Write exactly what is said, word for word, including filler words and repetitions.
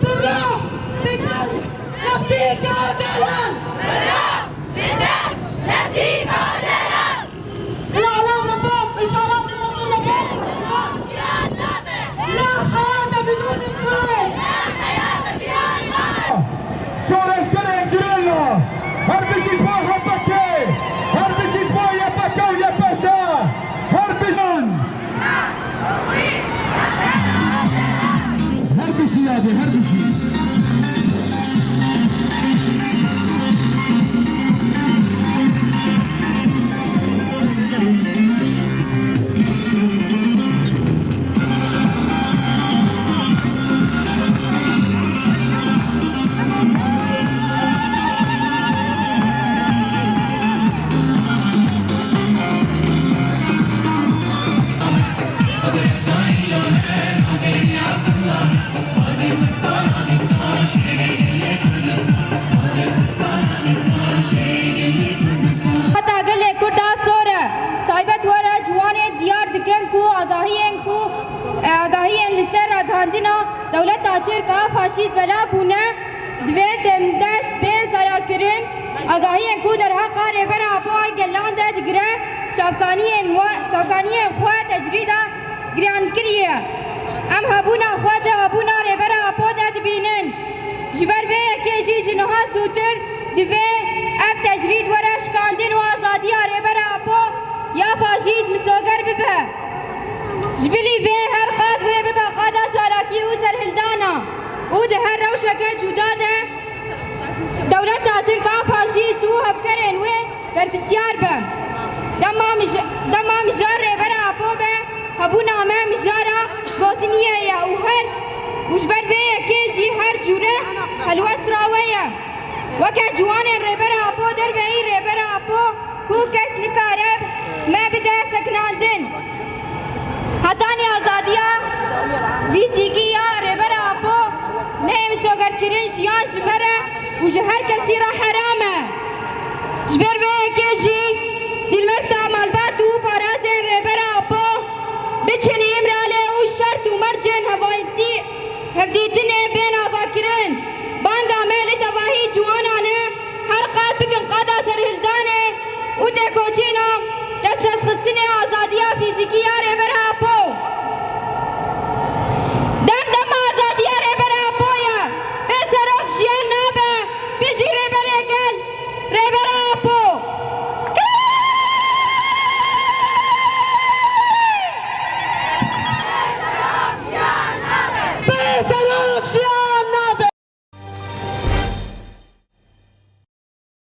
Birra! Bi deng! Neftika Ocalan! Birra! Bi deng! Neftika Ocalan! الإعلام نفاق، إشارات النصر نفاق. لا حياة بدون إنقاذ. Şoreşgerên girêla, her bijî bo H P K, her bijî bo Y P G û Y P Ş, her bijî. Her bijî yadê, her bijî. Heta gelê Kurda sor e. Taybet were ciwanê diyar dikin ku agahiyên ku, e, agahiyên li ser ragihandina dewleta Tirk a faşîst belav bûne, divê demdest bê zayalkirin. Agahiyên ku derheqa Rêbera Apo a gelan de digire, çavkaniyên we, çavkaniyên xwe tecrîda giran kiriye. Em hebûna xwe di hebûna Rêbera Apo de dibînin. Ji ber vê yekê jî ji niha zûtir divê ev tecrîd were şikandin û azadiya Rêbera Apo ya faşîst misoger bibe. Ji bilî vê her qad wê bibe qada çalakî û serhildana û di her rewşeke cuda de dewleta Tirk a faşîst û hevkerên wê berpirsiyar be. Dema mij-, dema mijar Rêbera Apo be, hebûna me mijara gotiniyê ye û her, û ji ber vê yekê jî her cûre helwestra we ye. Weke ciwanên Rêbera Apo derveyî Rêbera Apo ku kes nikare me bide sekinandin. Hetanî azadiya fîzîkî ya Rêbera Apo neyê misogerkirin jiyan ji me re û ji her kesî re heram e. Ji ber vê yekê jî dîlmesta malbat û parazên Rêbera Apo biçin Îmralê û şert û mercên hevayîtî, hevdîtinê bên avakirin. Banga me li tevahî ciwanan e, her qad bikin qada serhildanê û têkoçîna destnexistinê azadiya fîzîkî ya Rêbera Apo. Dem dema azadiya Rêbera Apo ye. Bê serok jiyan nabe. Bijî Rêbelê Gel. Rêbe-